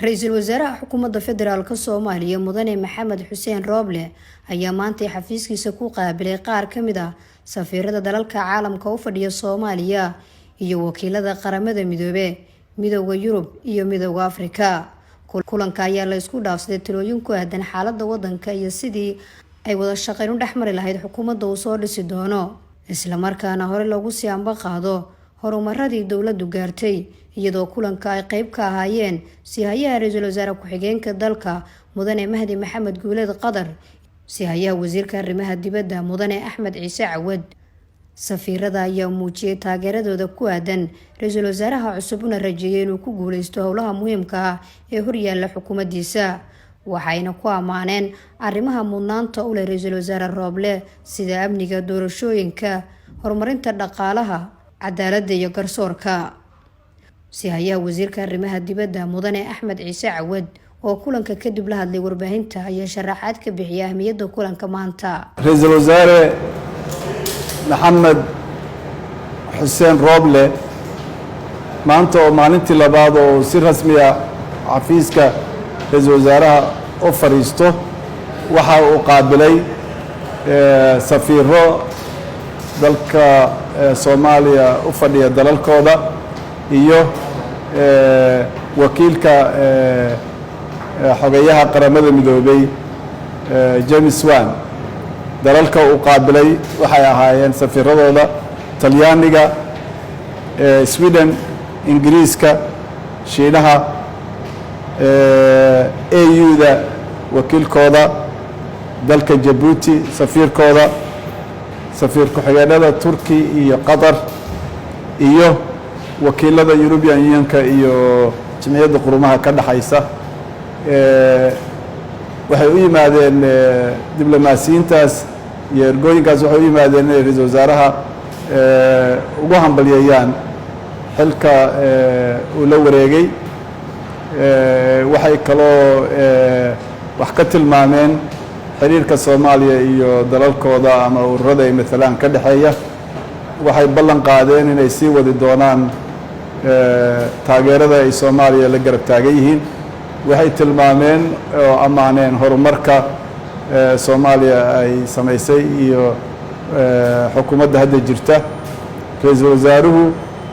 Ra-iisul wasaaraha Xukuumadda Federaalka Soomaaliya, Mudane Maxamed Xuseen Rooble, ayaa maantay xafiiskiisa ku qaabilay qaar ka mid ah safiirada dalalka caalamka u fadhiya Soomaaliya iyo wakiilada Qaramada Midoobe, Midowda Yurub iyo Midowda Afrika. Kulanka ayaa la isku dhaafsaday talooyin ku aadan xaalada wadanka iyo sidii ay wada shaqeyn u dhexmari lahayd xukuumadda uu soo dhisi doono, islamarkaana hore loogu sii anba qaado horumaradii dowladdu gaartay, iyadoo kulanka ay qeyb ka ahaayeen siihayaha ra-iisul wasaare ku-xigeenka dalka, Mudane Mahdi Maxamed Guuleed Qadar, siihayaha wasiirka arrimaha dibadda, Mudane Axmed Ciise Cawad. Safiirada ayaa muujiyay taageeradooda ku aadan ra-iisul wasaaraha cusub, una rajeeyay inuu ku guuleysto howlaha muhiimka ah ee horyaalla xukuumaddiisa. Waxayna ku ammaaneen arrimaha mudnaanta u leh ra-iisul wasaare Rooble, sida amniga, doorashooyinka, horumarinta dhaqaalaha, cadaaladda iyo garsoorka. Siihayaha wasiirka arrimaha dibadda, Mudane Axmed Ciise Cawad, oo kulanka kadib la hadlay warbaahinta, ayaa sharaxaad ka bixiyay ahmiyadda kulanka maanta. Ra-iisul Wasaare Maxamed Xuseen Rooble maanta oo maalintii labaad oo si rasmiya xafiiska ra-iisul wasaaraha u fadhiisto, waxa uu qaabilay safiiro dalka Soomaaliya u fadhiya dalalkooda iyo wakiilka xogeyaha Qaramada Midoobey, James Swan. Dalalka uu qaabilay waxay ahaayeen safiiradooda Talyaaniga, Sweden, Ingiriiska, Shiinaha, AU-da wakiilkooda, dalka Jabuuti safiirkooda, safiir ku-xigeenada Turki iyo Qatar, iyo wakiilada European Unionka iyo Jimciyadda Qurumaha ka dhexaysa. Waxay u yimaadeen diblomaasiyiintaas iyo ergooyinkaas, waxay u yimaadeen inay ra-iisul wasaaraha ugu hambalyeeyaan xilka uu la wareegay. Waxay kaloo wax ka tilmaameen xiriirka Soomaaliya iyo dalalkooda ama ururada ay maalaan ka dhexeeya. Waxay ballan qaadeen inay sii wadi doonaan taageerada ay Soomaaliya la garab taagan yihiin. Waxay tilmaameen oo ammaaneen horumarka Soomaaliya ay samaysay iyo xukuumadda hadda jirta. Ra-iisul wasaaruhu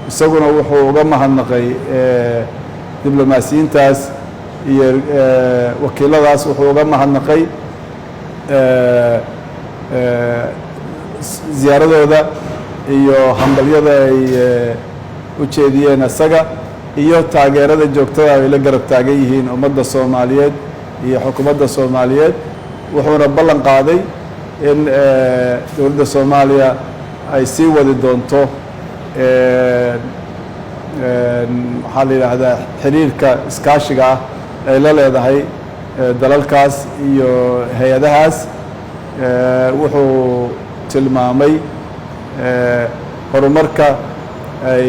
isaguna wuxuu uga mahadnaqay diblomaasiyiintaas iyo wakiiladaas, wuxuu uga mahadnaqay ziyaaradooda iyo hambalyada ay u jeediyeen isaga iyo taageerada joogtada ay la garab taagan yihiin ummadda Soomaaliyeed iyo xukuumadda Soomaaliyeed. Wuxuuna ballan qaaday in dowladda Soomaaliya ay sii wadi doonto, maxaa la yidhaahdaa, xiriirka iskaashiga ah ay la leedahay dalalkaas iyo hay-adahaas. Wuxuu tilmaamay horumarka ay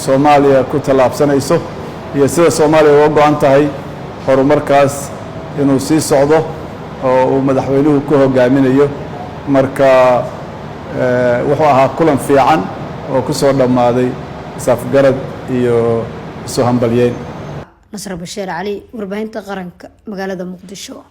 Soomaaliya ku tallaabsanayso iyo sida Soomaaliya uga go-an tahay horumarkaas inuu sii socdo oo uu madaxweynuhu ku hogaaminayo. Marka wuxuu ahaa kulan fiican oo ku soo dhammaaday isafgarad iyo isu hambalyeyn. Nasra Basheer Cali, Warbaahinta Qaranka, magaalada Muqdisho.